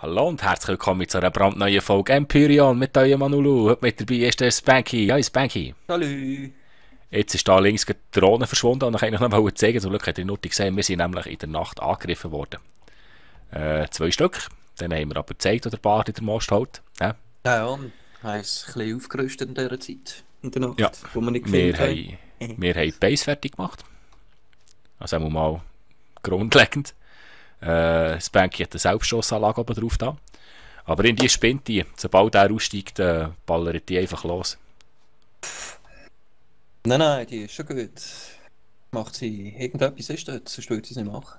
Hallo und herzlich willkommen zu einer brandneuen Folge Empyrean mit eurem Manulu. Heute mit dabei ist der Spanky. Hi Spanky. Salü! Jetzt ist da links die Drohne verschwunden und ich wollte noch mal zeigen, zum Glück hat ihr Nutti gesehen, wir sind nämlich in der Nacht angegriffen worden. 2 Stück. Dann haben wir aber gezeigt, wo der Bart in der Most hält. Ja, Ja, ja, haben es ein bisschen aufgerüstet in dieser Zeit, in der ja. Nacht, wo wir nicht Wir gefilmt haben. haben, wir haben die Base fertig gemacht. Also einmal mal grundlegend. Spanky hat eine Selbstschussanlage oben drauf da. Aber in die spinnt die. Sobald er aussteigt, ballert die einfach los. Nein, nein, die ist schon gut. Macht sie irgendetwas, ist dort, sonst würde sie es nicht machen.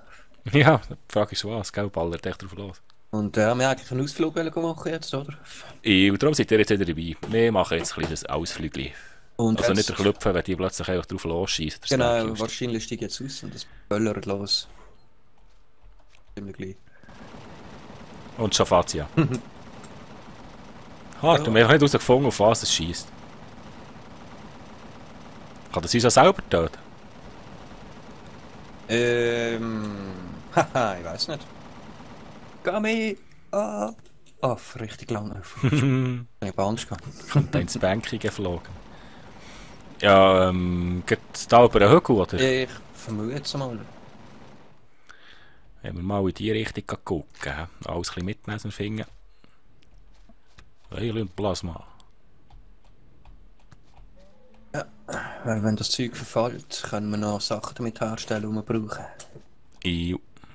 Ja, die Frage ist was, gell? Ballert echt drauf los. Und wir haben eigentlich einen Ausflug machen jetzt, oder? Und darum seid ihr jetzt wieder dabei. Wir machen jetzt ein kleines Ausflügel. Und Also nicht jetzt, der Klüpfen, wenn die plötzlich einfach drauf losschießen. genau, wahrscheinlich steigt jetzt aus und das böllert los. Ziemlich gleich. Und schon fährt sie ja. Ha, du hast einfach nicht herausgefunden, auf was es schießt. Kann das uns auch selber töten? Haha, ich weiß nicht. Gummy! Ah! Oh, richtig lang. Ich habe Angst gehabt. Kommt da ins Bänkchen geflogen. Ja, geht da über den Hügel, oder? Ich vermute es mal. Wenn wir mal in die Richtung gucken, alles ein bisschen mitnehmen aus dem Finger. Heil und Plasma. Weil wenn das Zeug verfällt, können wir noch Sachen damit herstellen, die wir brauchen.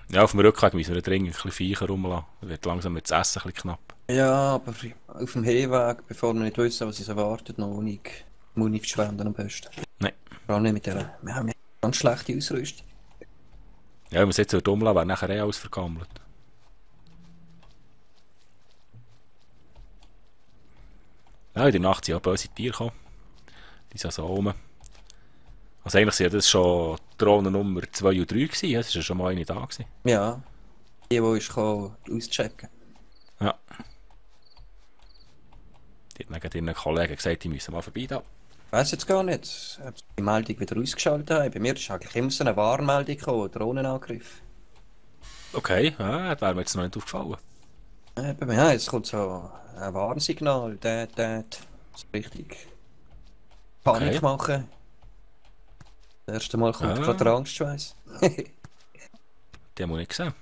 Ja, auf dem Rückweg müssen wir dringend ein bisschen Viecher rumlassen. Dann wird langsam mit dem Essen ein bisschen knapp. Ja, aber auf dem Hinweg, bevor wir nicht wissen, was uns erwartet, noch nicht Muni verschwenden am besten. Nein. Vor allem nicht mit der... Wir haben ja ganz schlechte Ausrüstung. Ja, wenn wir es jetzt rumlassen, wäre nachher alles vergammelt. Ja, in der Nacht sind ja böse Tiere gekommen. Die sind so rum. Also eigentlich sind das schon Drohne Nummer 2 und 3 gewesen. Es war ja schon mal eine da gewesen. Ja, die ist gekommen, auschecken. Ja. Die hat dann ihren Kollegen gesagt, die müssen mal vorbei da. Ich weiss jetzt gar nicht, ob sie die Meldung wieder ausgeschaltet haben. Bei mir ist eigentlich immer so eine Warnmeldung gekommen, Drohnenangriff. Okay, ja, das wäre mir jetzt noch nicht aufgefallen. Bei mir, ja, jetzt kommt so ein Warnsignal, so richtig Panik Okay. machen. Das erste Mal kommt Ah. gerade der Angstschweiß. Die haben wir nicht gesehen.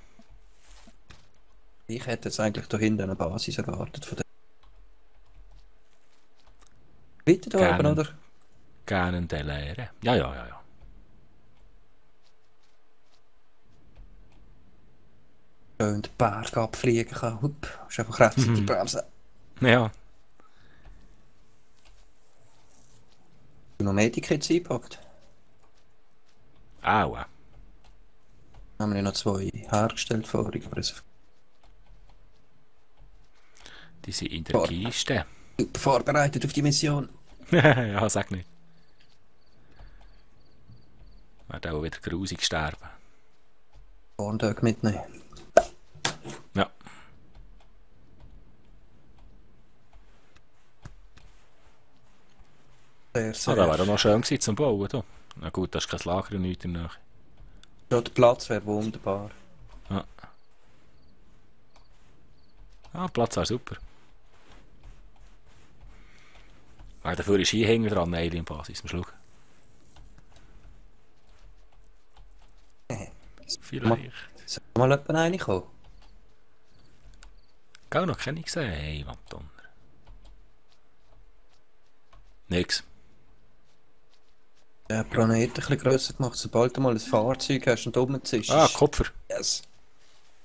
Ich hätte jetzt eigentlich da hinten eine Basis erwartet von der. Weiter da oben, Gerne. oder? Gerne der Lehre. Ja, ja, ja, ja. Schön den Berg abfliegen kann. Hup, ist einfach rechtzeitig bremsen. Ja. Du noch Medikits eingepackt? Auch. Haben wir ja noch 2 hergestellt vorher, aber es Die sind in der Vor- Kiste. super vorbereitet auf die Mission. Ja, sag nicht. Wird auch wieder grusig sterben. Corndog mitnehmen. Ja. Sehr, Ah, sehr. das wäre auch noch schön gewesen zum Bauen. Da. Na gut, da ist kein Lager und nichts in der Nähe. Ja, der Platz wäre wunderbar. Ja. Ah, Platz wäre super. Weil dafür ist hier hinten dran eine Alien-Basis. Mal schauen. Vielleicht. Soll mal jemand reinkommen? Gell, noch keine gesehen. Hey, was Donner. Nix. Der Planet ein bisschen grösser gemacht, sobald du mal ein Fahrzeug hast und oben ziehst. Ah, Kupfer. Yes.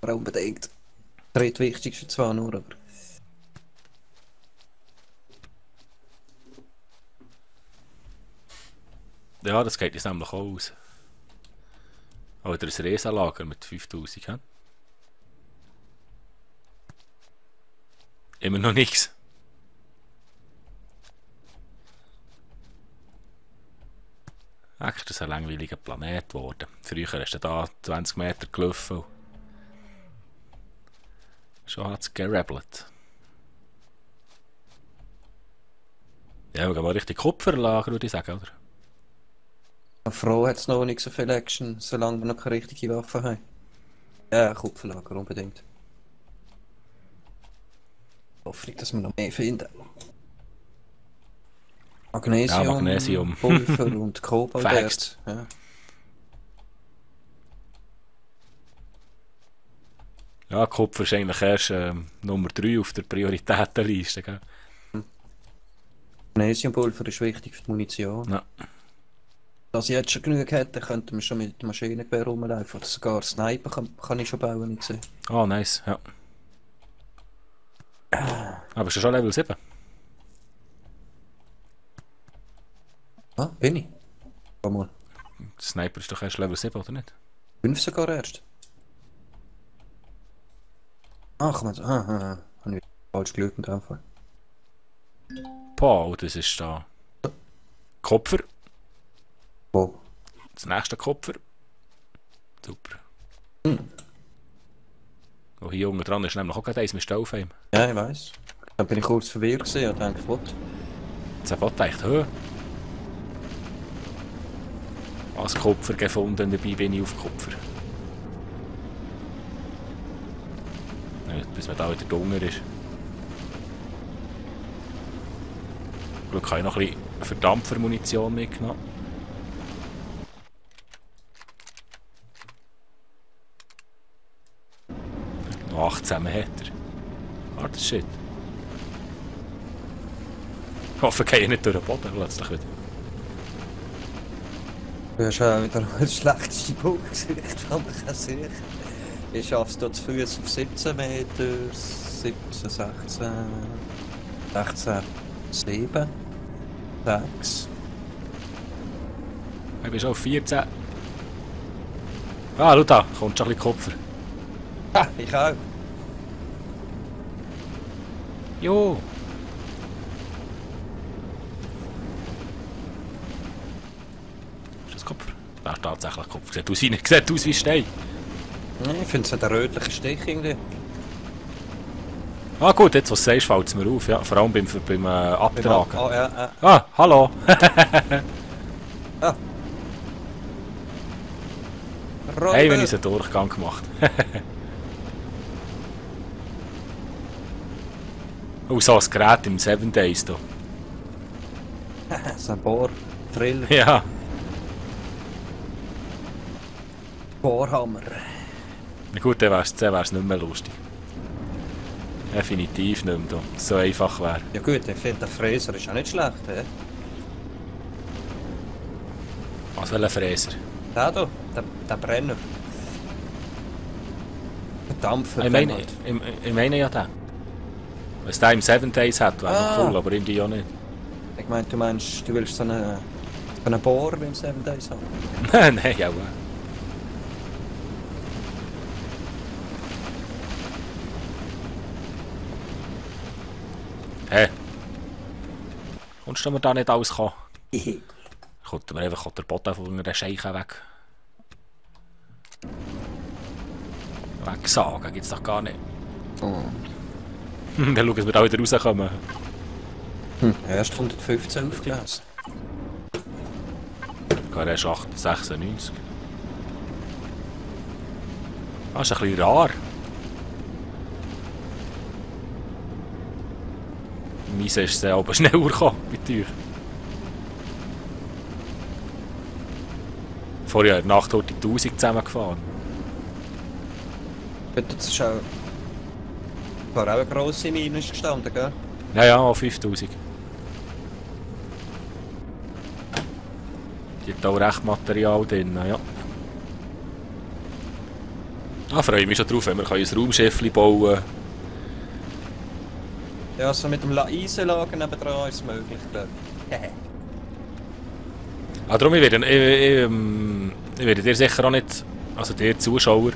Aber unbedingt. Das drittwichtigste zwar nur, aber. Ja, das geht jetzt nämlich auch aus. Oder ein Riesenlager mit 5000, hä? Immer noch nichts. Eigentlich ist das ein langweiliger Planet geworden. Früher hast du da 20 Meter gelaufen. Schon hat es gerabbelt. Ja, wir gehen mal richtig Kupferlager, würde ich sagen, oder? Froh hat es noch nicht so viel Action, solange wir noch keine richtige Waffe haben. Ja, Kupferlager unbedingt. Hoffentlich, dass wir noch mehr finden. Ja, Magnesium. Pulver und Facts. Kobalterz. Ja. Ja, Kupfer ist eigentlich erst Nummer 3 auf der Prioritätenliste. Gell? Magnesiumpulver ist wichtig für die Munition. Ja. Dass ich jetzt schon genug hätte, könnten wir schon mit dem Maschinengewehr rumlaufen. Oder sogar Sniper kann ich schon bauen, nicht gesehen. Ah, nice, ja. Aber bist du schon Level 7? Ah, bin ich. Komm mal. Sniper ist doch erst Level 7, oder nicht? 5 sogar erst. Ach, man, habe ich falsch geschaut in dem Fall. Boah, das ist da. Kupfer. Wo? Das nächste Kupfer. Super. Oh, hier unten dran ist nämlich auch gerade eins mit Staufheim. Ja, ich weiss. Dann bin ich kurz verwirrt gewesen und dachte, was? Jetzt hat er echt höher. Als Kupfer gefunden, dabei bin ich auf Kupfer. Ja, bis man da wieder dunkel ist. Glück habe ich noch ein bisschen Verdampfermunition mitgenommen. Noch 18 Meter. Harter Shit. Ich hoffe, ich gehe nicht durch den Boden plötzlich wieder. Du hast auch wieder das schlechteste Bugesicht, von mir kann sehen. Ich schaffe es hier zu Fuß auf 17 Meter, 17, 16, 16, 7, 6. Ich bin schon auf 14. Ah, schau da, kommt schon ein bisschen Kupfer. Ha, ich auch. Jo! Ist das Kupfer? Das ist tatsächlich Kupfer. Sieht aus wie Stein. Ich finde es hat einen rötlichen Stich irgendwie. Ah gut, jetzt was du sagst, fällt es mir auf. Ja, vor allem beim Abtragen. Ah, ja. Ah, hallo! Ah. Hey, wenn ich einen Durchgang gemacht. Oh, so ein Gerät im 7 Days da. So ein Bohrtrill. Ja. Bohrhammer. Na gut, dann wär's nicht mehr lustig. Definitiv nicht mehr da. So einfach wäre. Ja gut, ich finde der Fräser ist auch nicht schlecht, hä? Was will ein Fräser? Der hier, der Brenner. Der Dampfer. Ich meine ja den. Wenn es den im 7 Days hat, wäre noch cool, aber irgendwie ja nicht. Ich meine, du willst so einen Bohrer im 7 Days haben? Nein, ja. Hä? Kommst du mir da nicht alles kommen? Kommt mir einfach der Boden von der Scheiche weg. Wegsagen gibt's doch gar nicht. Oh. Dann schauen, dass wir da wieder rauskommen. Erst 115 aufgelesen. Gar erst 96. Das ist ein bisschen rar. Meins ist es aber schneller gekommen bei euch. Vorher in der Nacht heute 1000 zusammengefahren. Das ist auch... War auch eine grosse Mine gestanden, gell? Ja, ja, auch 5000. Die hat auch recht Material drin, ja. Da freue ich mich schon drauf, wenn wir ein Raumschiff bauen können. Ja, so mit dem Eisenlager nebendran ist es möglich, glaube ich. Ah, darum, ich werde dir sicher auch nicht, also dir Zuschauer,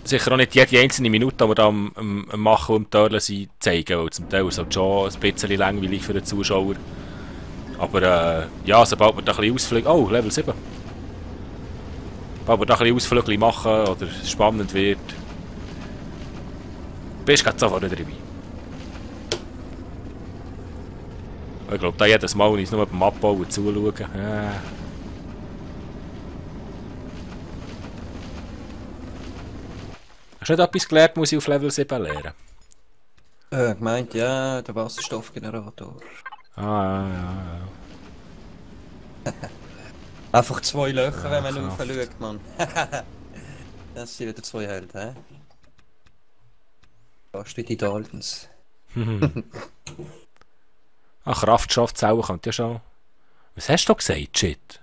sicher auch nicht jede einzelne Minute, die wir da am Machen und am Törlen sind, zeigen, weil zum Teil ist es schon ein bisschen langweilig für den Zuschauer. Aber ja, sobald wir da ein bisschen Ausflüge... Oh, Level 7. Sobald wir da ein bisschen Ausflüge machen oder es spannend wird, bist du sofort wieder dabei. Ich glaube, da jedes Mal uns nur beim Abbauen zuschauen. Ja. Hast du nicht etwas gelernt, muss ich auf Level 7 lernen? Gemeint, ja, der Wasserstoffgenerator. Ah, ja. Einfach 2 Löcher, wenn man Kraft. raufschaut, Mann. Das sind wieder 2 Helden, hä? Fast wie die Daltons. Ach, Kraftstoffzellen könnte ja schon... Was hast du da gesagt, Shit?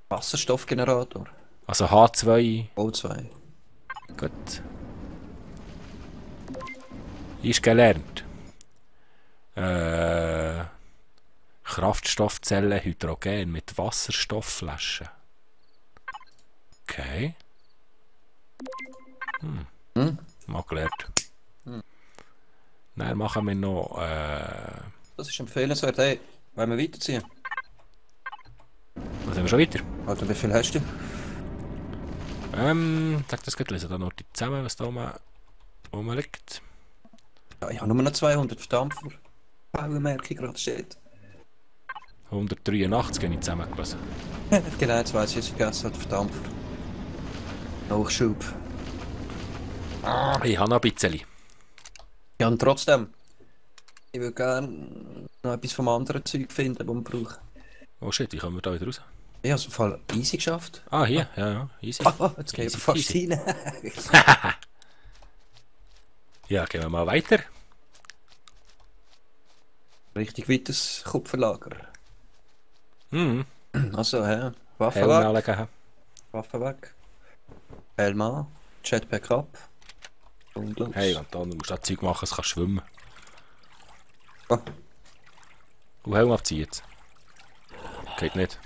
Wasserstoffgenerator. Also H2... O2. Gut. Ist gelernt. Kraftstoffzellen Hydrogen mit Wasserstoffflaschen. Okay. Mal gelernt. Dann machen wir noch... Das ist empfehlenswert, hey. Wollen wir weiterziehen? Was haben wir schon weiter? Alter, wie viel hast du? Sag das gerade, lesen da noch die zusammen, was da rumliegt. Ja, ich habe nur noch 200 Verdampfer. Baumerke gerade steht. 183 habe ich zusammengelesen. Genau, jetzt weiss ich, jetzt vergessen hat Verdampfer. Nachschub. Ich habe noch ein bisschen. Ja, und trotzdem. Ich würde gerne noch etwas vom anderen Zeug finden, das wir brauchen. Oh shit, wie kommen wir da wieder raus? Ich habe es im Fall easy geschafft. Ah, hier, ja, easy. Jetzt geht Easy er fast peasy. rein. Ja, gehen wir mal weiter. Richtig weites Kupferlager. Mhm. Also, hä? Waffe Helm weg. anlegen. Waffe weg. Helm an. Jetpack ab. Und los. Hey, Anton, du musst das Zeug machen, es kann schwimmen. Ah. Und Helm abziehen jetzt. Geht nicht.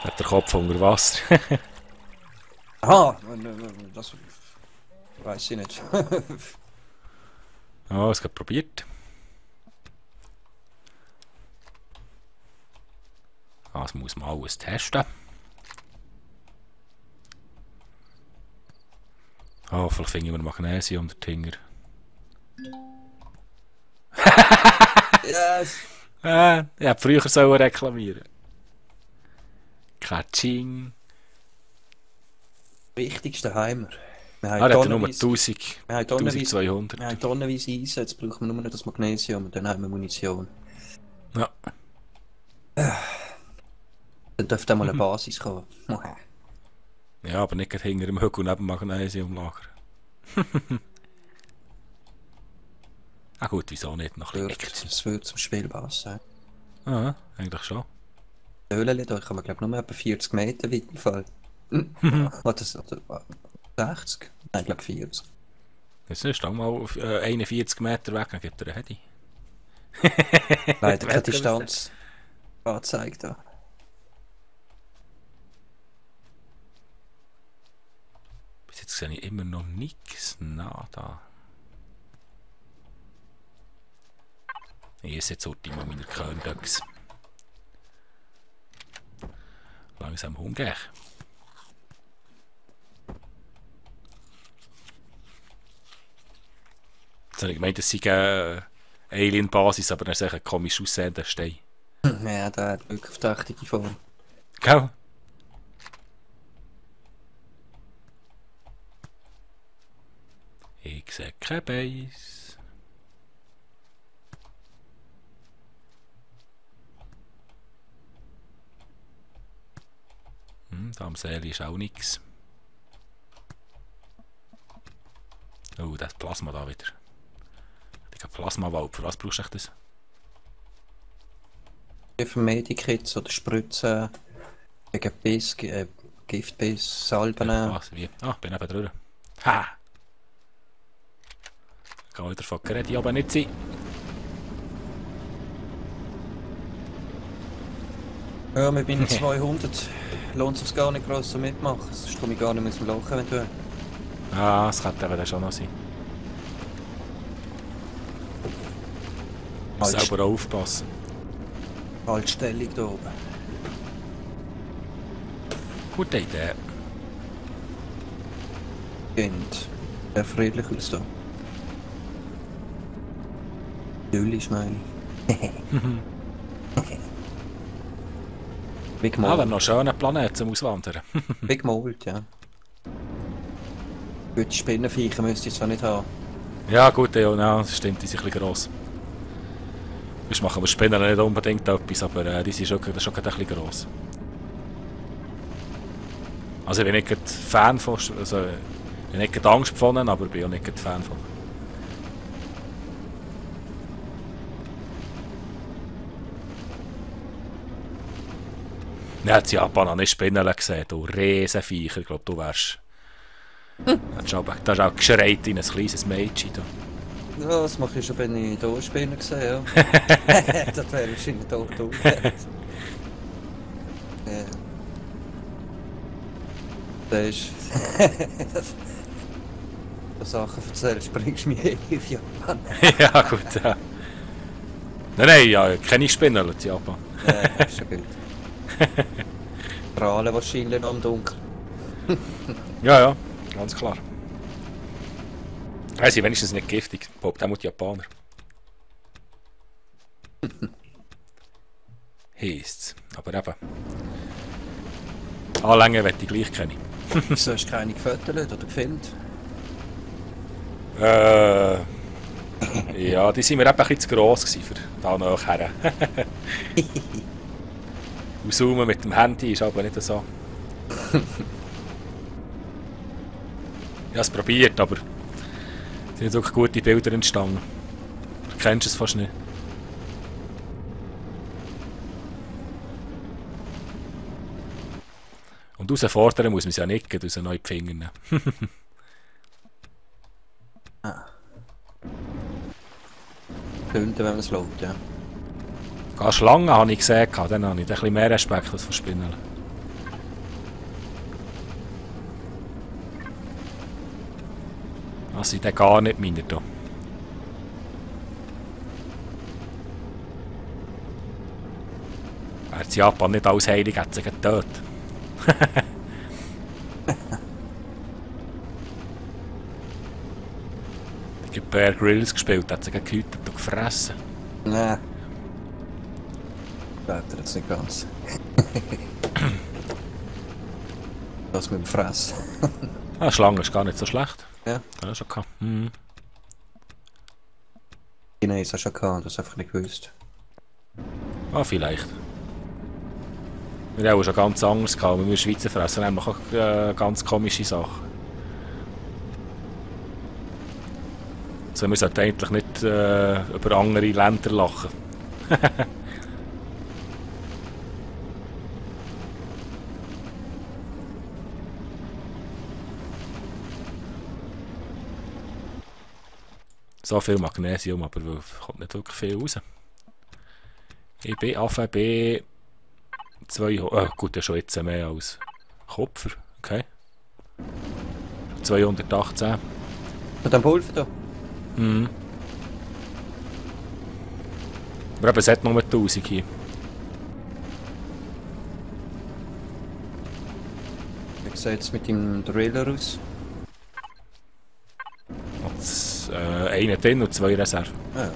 Hat der Kopf unter Wasser. Aha! Das weiß ich nicht. Ja, es hat probiert. Das muss man alles testen. Vielleicht finden wir Magnesium dahinter. Yes! Ich hätte früher sollen reklamieren. Katsching. Wichtigste Heimer. Wir Der hat ja nur tonnenweise- 1000, wir haben tonnenweise 1200. wir haben tonnenweise Eisen, jetzt brauchen wir nur noch das Magnesium und dann haben wir Munition. Ja. Dann dürfte mal eine Basis kommen. Ja, aber nicht gerade hinter dem Hügel neben dem Magnesiumlager. Gut, wieso nicht? Noch ein bisschen Das wird zum Spiel passen. eigentlich schon. Höhlen, da kann man glaube ich nur etwa 40 Meter weit fallen. Oder 60? Nein, ich glaube 40. Jetzt ist mal auf 41 Meter weg, dann gibt er eine Hedi. Leider keine Distanz angezeigt da. Bis jetzt sehe ich immer noch nichts da. Ich esse jetzt heute mal meine Corndöcks. Langsam hungrig. Jetzt habe ich gemeint, es sei eine Alien-Basis, aber dann ist es ein komisch aussehender Stein. Ja, der hat wirklich verdächtige Form. Gell? Ich sehe kein Beis. Da am See ist auch nichts. Oh, das Plasma da wieder. Ich habe Plasmawald. Für was brauchst du das? Für Medikits oder Spritzen gegen Biss, Giftbiss, Salben. Was? Wie? Bin eben drüber. Ha! Kann wieder von Gerät aber nicht sein. Ja, wir bin 200. Lohnt sich gar nicht groß zu mitmachen. Sonst komme ich gar nicht mehr aus dem Loch eventuell. Das könnte eben dann schon noch sein. Muss Halt. selber aufpassen. Haltstellung da oben. Gute Idee. Kind. Sehr friedlich aus da. Idyllisch meine ich. Wie Wäre gemalt. noch ein schöner Planet zum Auswandern. Wie gemalt, ja. Gute Spinnenviecher müsste ich zwar nicht haben. Ja gut, ja, das stimmt, die sind ein bisschen gross. Sonst machen wir Spinnen nicht unbedingt etwas, aber die sind schon, das ist schon ein bisschen gross. Also ich bin nicht gerade Fan von, also ich bin nicht gerade Angst vor ihnen, aber ich bin auch nicht gerade Fan von. Ja, in Japan habe ich Spinnen gesehen, du Riesenviecher, ich glaube du wärst... Du hast auch geschreit in ein kleines Mädchen. Da. Ja, das mache ich schon, wenn ich hier Spinnen gesehen ja. Das wäre wahrscheinlich tot. Ja. Das ist... So Sachen erzählst, bringst du mich auf Japan. Ja gut, ja. Nein, ja, keine Spinnen in Japan. Ja, das ist schon gut. Strahlen wahrscheinlich noch im Dunkeln. Ja, ganz klar. Sie sind wenigstens nicht giftig, Bob, der muss die Japaner. Heisst's. Aber eben. Anlängen möchte ich gleich kennen. Wieso hast du keine gefüttert oder gefilmt? Ja, die sind mir eben ein bisschen zu gross gewesen für da nachher. Und zoomen mit dem Handy ist aber nicht so. Ich habe es probiert, aber es sind wirklich gute Bilder entstanden. Du kennst es fast nicht. Und herausfordern muss man es ja nicht, aus den neuen Finger nehmen. Könnte, wenn man es schaut, ja. Ganz Schlangen habe ich gesehen, dann habe ich ein bisschen mehr Respekt als von Spinnen. Das sind dann gar nicht meine hier. Wäre in Japan nicht alles heilig, hat sie getötet. Ich habe Bear Grylls gespielt, hat sie gehütet und gefressen. Nein. Blätter jetzt nicht ganz. Das mit dem Fressen. Schlange ist gar nicht so schlecht. Ja. Ja, schon gehabt. Mhm. Chinesen schon gehabt, das einfach nicht gewusst. Vielleicht. Wir haben auch schon ganz anders gehabt. Wir Schweizer fressen nämlich auch ganz komische Sachen. Also wir sollten eigentlich nicht über andere Länder lachen. So viel Magnesium, aber kommt nicht wirklich viel raus. Ich bin AVB 200. Gut, ja schon jetzt mehr als Kupfer. Okay. 218. Von dem Pulver da? Mhm. Aber eben, es hat nur 1000 hier. Wie sieht es mit dem Driller aus? Einen drin und 2 Reserven. Ja.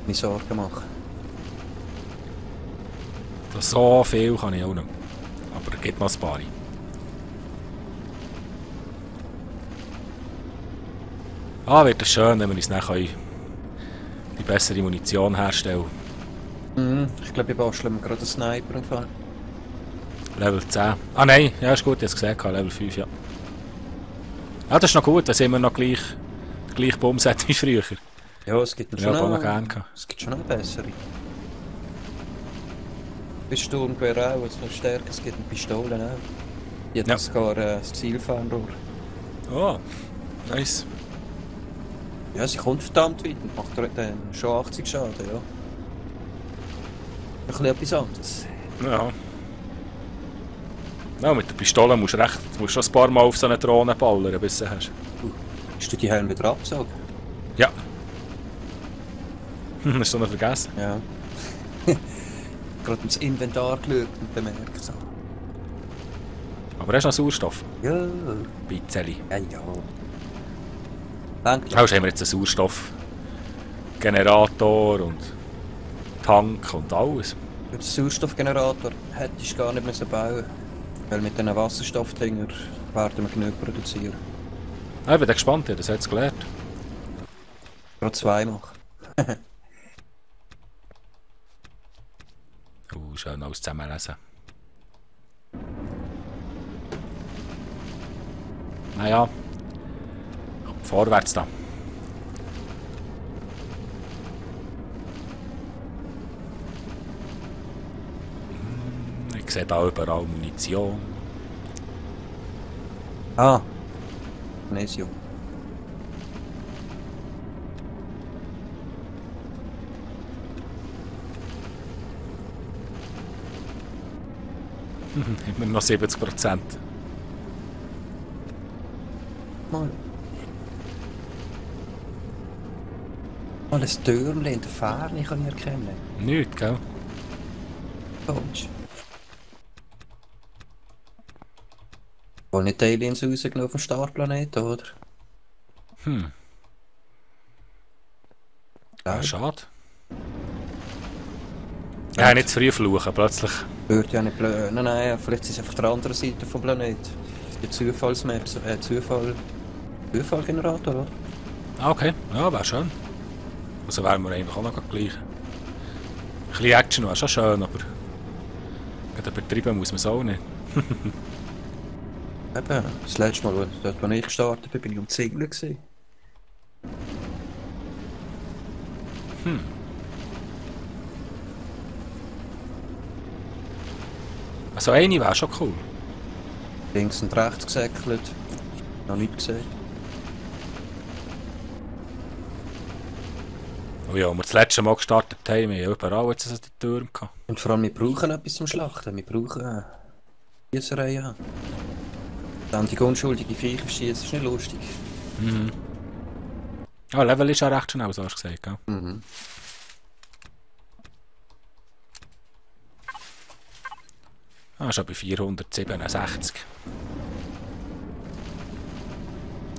Mir Sorgen machen. So viel kann ich auch nicht. Aber es gibt noch ein paar. Wird es schön, wenn wir uns dann die bessere Munition herstellen. Ich glaube, ich bastle mir gerade einen Sniper im Fall. Level 10. Ah nein, ja ist gut, ich habe es gesehen, Level 5, ja. Ja, das ist noch gut, dass immer noch gleich den gleichen Bombset wie früher. Ja, es gibt Ja, schon noch gerne gehabt. es gibt schon eine bessere. Bei Sturmgewehr auch, es noch stärker, es gibt eine Pistole auch. Die hat Ja. sogar das Zielfernrohr. Oh, nice. Ja, sie kommt verdammt weit und macht dann schon 80 Schaden, ja. Ein bisschen etwas anderes. Ja. Ja, mit der Pistole musst du schon ein paar Mal auf so eine Drohne ballern, bis du sie hast. Hast du die Helme wieder abgezogen? Ja. Hast du noch vergessen? Ja. Gerade ins Inventar geschaut und bemerkt so. Aber hast du noch Sauerstoff? Ja. Bitzeli. Ja. Danke. Hast haben wir jetzt einen Sauerstoffgenerator und Tank und alles. Den Sauerstoffgenerator hättest du gar nicht müssen bauen. Weil mit diesen Wasserstoffdingern werden wir genug produzieren. Ah, ich bin gespannt, das hat es gelernt. Gerade 2 machen. Schön alles zusammenlesen. Naja, vorwärts da. Ich sehe da überall Munition. Ah, Magnesium. Immer noch 70%. Mal. Mal ein Türmchen in der Ferne kann ich erkennen. Nicht, gell? Falsch. Wohl nicht die Aliens rausgenommen vom Starplaneten, oder? Ja, schade. Ja, nicht zu früh fluchen, plötzlich. Würde ja nicht blöd. Nein, vielleicht ist es einfach der andere Seite vom Planeten. Der Zufallsmaps, Zufallgenerator, oder? Ah, okay. Ja, wäre schön. Also wären wir eigentlich auch noch gleich. Ein bisschen Action wäre schon schön, aber übertrieben muss man es auch nicht. Eben, das letzte Mal, dort, wo ich gestartet bin, bin ich um 10 Uhr gewesen. Also eine wäre schon cool. Links und rechts gesäckelt. Noch nichts gesehen. Oh ja, als wir das letzte Mal gestartet haben, wir überall jetzt die Türme gehabt. Und vor allem, wir brauchen etwas zum Schlachten. Wir brauchen Schießerei, ja. Dann die unschuldige Viecher verschießen ist nicht lustig. Ja, Level ist ja recht schnell, so hast du gesagt, gell? Mhm. Ah, schon bei 467.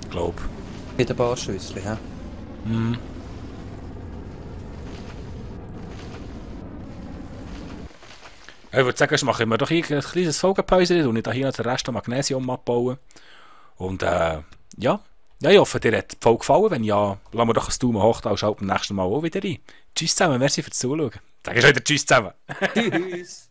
Ich glaube. Mit ein paar Schüsseln, ja. Ich würde sagen, machen wir doch ein kleines Folgenpäuschen und ich hier noch den Rest an Magnesium abbauen. Und ja. Ja, ich hoffe, dir hat die Folge gefallen. Wenn ja, lassen wir doch ein Daumen hoch da und schaut beim nächsten Mal auch wieder rein. Tschüss zusammen, merci fürs Zuschauen. Sag ich schon wieder Tschüss zusammen. Tschüss!